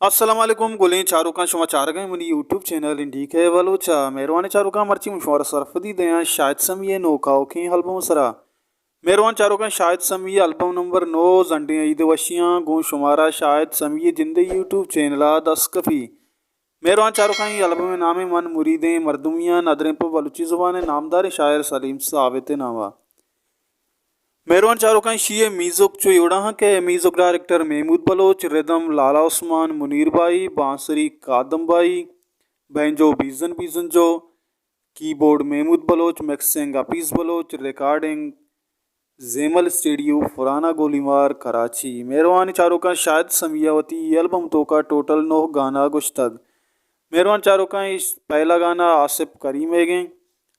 السلام علیکم گلیں چاروکاں، شما چارگ ءَ منی یوٹیوب چینل این ڈی کے بلوچ ءَ۔ مہروانیں چاروکاں، مرچی من شمارا سرپدی دیاں شاہد سمی ءِ نوکا اوکیں البم ءِ سرا۔ مہروان چاروکاں، شاہد سمی ءِ البم نمبر نو زنڈیں عید وشیاں گوں شمارا شاہد سمی ءِ جندے یوٹیوب چینل ءَ دست کپی۔ مہروان چاروکاں، اے البم ءِ نام من مریدیں مردمیاں، ندریں پہ بلوچی زبان ءِ نامداریں شاعر سلیم ثابت ءِ نام ءَ۔ مہروان چاروکاں، ایشی ءِ میوزک چو اے وڑا ہاں کہ music director Mahmood Baloch, rhythm Lala Usman Munir بائی، بانسری قادم بائی، بینجو بیزن بیزن جو، keyboard Mahmood Baloch, mixing Hafeez Baloch, recording Zemal studio فرانا گولیمار کراچی۔ مہروانیں چاروکاں، شاہد سمی ءَ وتی اے البم توکا ٹوٹل نو گانا گوشتگ۔ مہروان چاروکاں، ایش پہلا گانا آصف کریم ایگیں،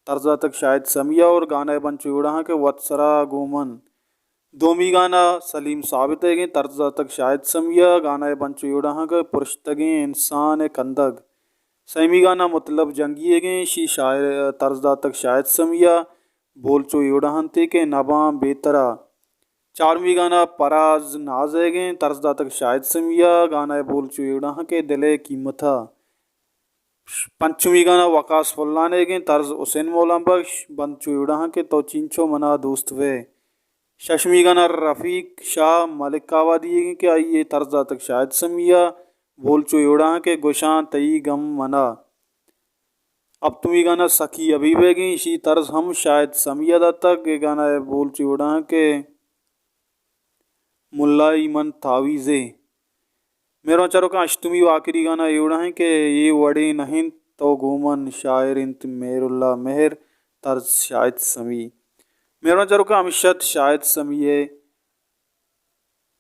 طرز داتگ شاہد سمی ءَ، اور گانا ءِ بند چو اے وڑا ہاں کہ وت سرا گوں من۔ دومی گانا سلیم ثابت ایگیں، طرز داتگ شاہد سمی ءَ، گانا ءِ بند چو اے وڑا ہاں کہ پرشتگیں انسان ءِ کندگ۔ سیمی گانا مطلب جنگی ایگیں، شی شاعر طرز داتگ شاہد سمی ءَ، بول چو اے وڑا ہنتے کہ نباں بے ترا۔ چارمی گانا پراز ناز ایگیں، طرز داتگ شاہد سمی ءَ، گانا ءِ بول چو اے وڑا ہاں کہ دل ءِ قیمت ءَ۔ پنچمی گانا وقاص فلان ایگیں، طرز حسین مولان بخش، بند چو اے وڑا ہاں کہ تو چینچو منا دوست وے۔ ششمی گانا رفیق شاہ ملک آبادی ایگیں کہ آئی ءِ طرز داتگ شاہد سمی ءَ، بول چو اے وڑا ہاں کہ گوشاں تئی گم منا۔ ہپتمی گانا سخی حبیب ایگیں، ایشی طرز ہم شاہد سمی ءَ داتگ، اے گانا ءِ بول چو اے وڑا ہاں کہ ملائی من تعویذے۔ مہروان چاروکاں، ہشتمی و آخری گانا اے وڑا ہیں کہ اے وڑے نہ انت تو گوں من، شاعر انت مہر اللہ مہر، طرز شاہد سمی۔ مہروان چاروکاں، ہمیش ات شاہد سمی ءِ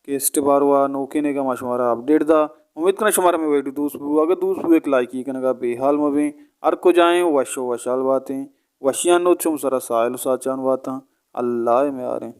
کیسٹ ءِ باروا نوکیں نیگا ما شمارا اپڈیٹ دا۔ امید کناں شمارا مئے ویڈیو دوست بو۔ اگر دوست بو، ایک لائکی کنگا بے حال مبیں۔ ہر کجائیں وش و وشحال باتیں۔ وشیان نو چم سرا ساحل و ساچان باتاں۔ اللہ ءِ میاریں۔